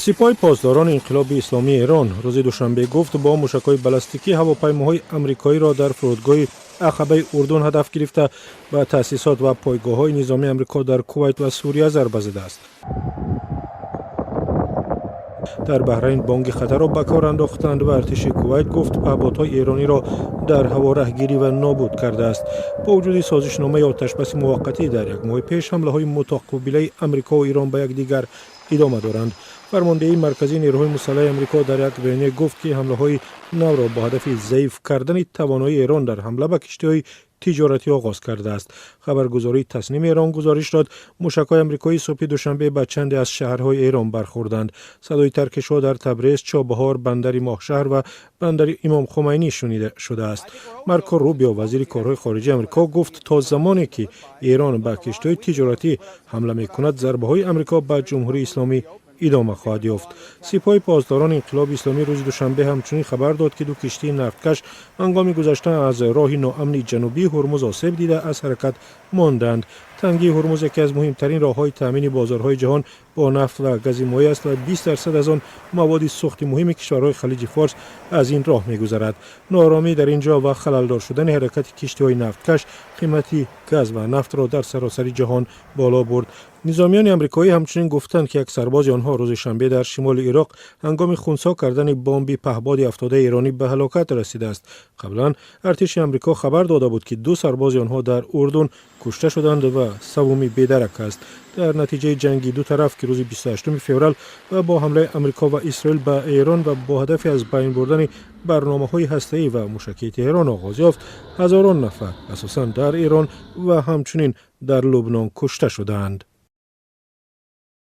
Сипоҳи Посдорони Инқилоби Исломии Эрон рӯзи душанбе гуфт, бо мушакҳои баллистикӣ ҳавопаймоҳои амрикоиро дар фурудгоҳи Ақабаи Урдун ҳадаф гирифта, ба таъсисот ва пойгоҳҳои низомии Амрико дар Кувайт ва Сурия зарба задааст. Дар Баҳрайн бонги хатарро ба кор андохтанд ва артиши Кувайт гуфт, паҳбодҳои эрониро дар ҳаво раҳгирӣ ва нобуд кардааст. Бо вуҷуди созишномаи оташбаси муваққатӣ дар як моҳи пеш, ҳамлаҳои мутақобилаи Амрикову Эрон ба якдигар идома доранд. Фармондеҳии марказии нерӯҳои мусаллаҳи Амрико дар як баёния гуфт, ки ҳамлаҳои навро бо ҳадафи заиф кардани тавоноии Эрон дар ҳамла ба киштиҳои тиҷоратӣ оғоз кардааст. Хабаргузории Тасними Эрон гузориш дод, мушакҳои амрикоӣ субҳи душанбе ба чанде аз шаҳрҳои Эрон бархӯрданд. Садои таркишҳо дар Табрез, Чобаҳор, бандари Моҳшаҳр ва бандари Имом Хумайнӣ шунида шудааст. Марко Рубио, вазири корҳои хориҷии Амрико, гуфт, то замоне ки Эрон ба киштиҳои тиҷоратӣ ҳамла мекунад, зарбаҳои Амрико ба Ҷумҳурии Исломӣ идома хоҳад ёфт. Сипоҳи Посдорони Инқилоби Исломӣ рӯзи душанбе ҳамчунин хабар дод, ки ду киштии нафткаш ҳангоми гузаштан аз роҳи ноамни ҷанубии Ҳурмуз осеб дида, аз ҳаракат монданд. Тангии Ҳурмуз яке аз муҳимтарин роҳҳои таъмини бозорҳои ҷаҳон бо нафт ва гази моеъ аст ва 20% аз он маводи сӯхти муҳими кишварҳои Халиҷи Форс аз ин роҳ мегузарад. Нооромӣ дар ин ҷо ва халалдор шудани ҳаракати киштиҳои нафткаш қимати газ ва нафтро дар саросари ҷаҳон боло бурд. Низомиёни амрикоӣ ҳамчунин гуфтанд, ки як сарбози онҳо рӯзи шанбе дар шимоли Ироқ ҳангоми хунсо кардани бомби паҳбоди афтодаи эронӣ ба ҳалокат расидааст. Қаблан артиши Амрико хабар дода буд, ки ду сарбози онҳо дар Урдун кушта шуданд ва саввумӣ бедарак аст. Дар натиҷаи ҷанги ду тараф, ки рӯзи 28 феврал ва бо ҳамлаи Амрико ва Исроил ба Эрон ва бо ҳадафи аз байн бурдани барномаҳои ҳастаӣ ва мушакии Теҳрон оғоз ёфт, ҳазорон нафар, асосан дар Эрон ва ҳамчунин дар Лубнон, кушта шудаанд.